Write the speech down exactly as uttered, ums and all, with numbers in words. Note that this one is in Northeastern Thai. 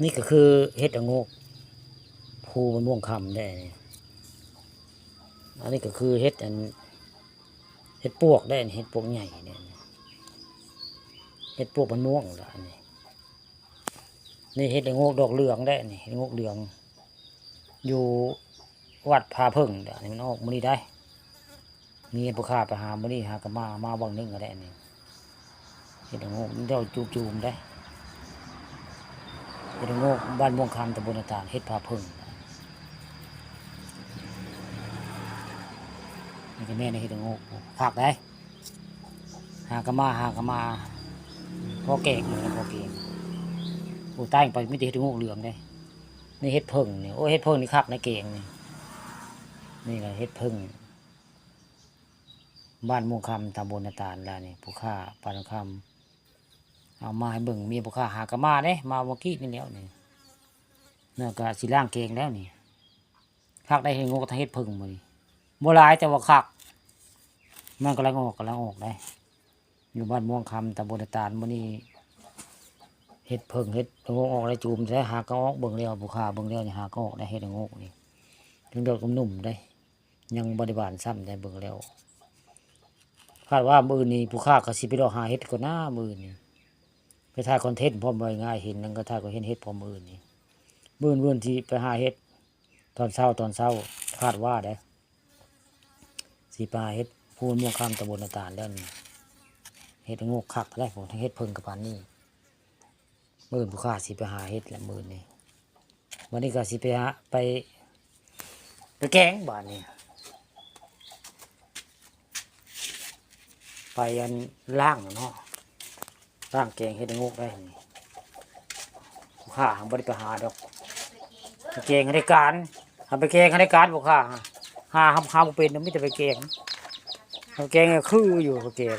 นี่ก็คือเห็ดละโงก ภูมันม่วงคำได้นี่ อันนี้ก็คือเห็ดอัน เห็ดปวกได้นี่ เห็ดปวกใหญ่ได้นี่ เห็ดปวกมันม่วงละอันนี้ นี่เห็ดละโงกดอกเหลืองได้นี่ เห็ดละโงกเหลือง อยู่วัดผาเพิ่งเด้อ นี่มันออกมื้อนี้ได้ มีผู้ค้าไปหามื้อนี้ หากะมา มาวังหนึ่งก็ได้นี่ เห็ดละโงก เดี๋ยวจูมๆได้ เห็ดละโงก บ้านม่วงคำ ตำบลนาตาล เห็ดผาเพิ่ง นี่ก็แม่นเห็ดละโงก คักได้ หากะมา หากะมา พอแกงเลยนะ พอแกง โอ้ ใต้ไปมีแต่เห็ดละโงกเหลืองได้ นี่เห็ดเพิ่งนี่ โอ้ เห็ดเพิ่งนี่คักในแกงนี่ นี่แหละเห็ดเพิ่ง บ้านม่วงคำ ตำบลนาตาลแล้วนี่ ผู้ค้าปานคำ เอามาให้เบิ่ง มีผู้ค้าหากะมาเด้ มาเมื่อกี้นี่แล้วนี่ แล้วก็สิล้างแกงแล้วนี่ คักได้เห็ดละโงกทั้งเห็ดเพิ่งมื้อนี้ บ่หลายแต่ว่าคัก มันกำลังออก กำลังออกได้ อยู่บ้านม่วงคำ ตำบลนาตาล มื้อนี้ เห็ดเพิ่ง เห็ดละโงกออกได้จูมแท้ หากะออก เบิ่งแล้ว ผู้ค้าเบิ่งแล้วนี่ หากะออกได้ เห็ดละโงกนี่ ถึงดอกนุ่มๆได้ ยังบ่ได้บานซ้ำได้ เบิ่งแล้ว คาดว่ามื้อนี้ผู้ค้าก็สิไปเลาะหาเห็ดก่อนนะ มื้อนี้ ไปถ่ายคอนเทนต์พร้อม ว่าง่าย เห็นนั่นก็ถ่ายคอนเทนต์เห็ดพร้อม มื้อนี้ มื้อ มื้อที่ไปหาเห็ด ตอนเช้า ตอนเช้า คาดว่าได้ สิไปหาเห็ด ภูม่วงคำ ตำบลนาตาลแล้วนี่ เห็ดละโงกคักได้ ผมทั้งเห็ดเพิ่งกับปานนี้ มื้อผู้ค้าสิไปหาเห็ดละมื้อนี้ วันนี้ก็สิไปหา ไป ไปแกงบาดนี้ ไปอันล้างเนาะ ล้างแกงเห็ดละโงกได้นี่ ผู้ค้าบ่ได้ไปหาดอก ไปแกงให้ได้การ เอาไปแกงให้ได้การผู้ค้า หา หา หาบ่เป็น มีแต่ไปแกง ไปแกงก็คืออยู่ ไปแกง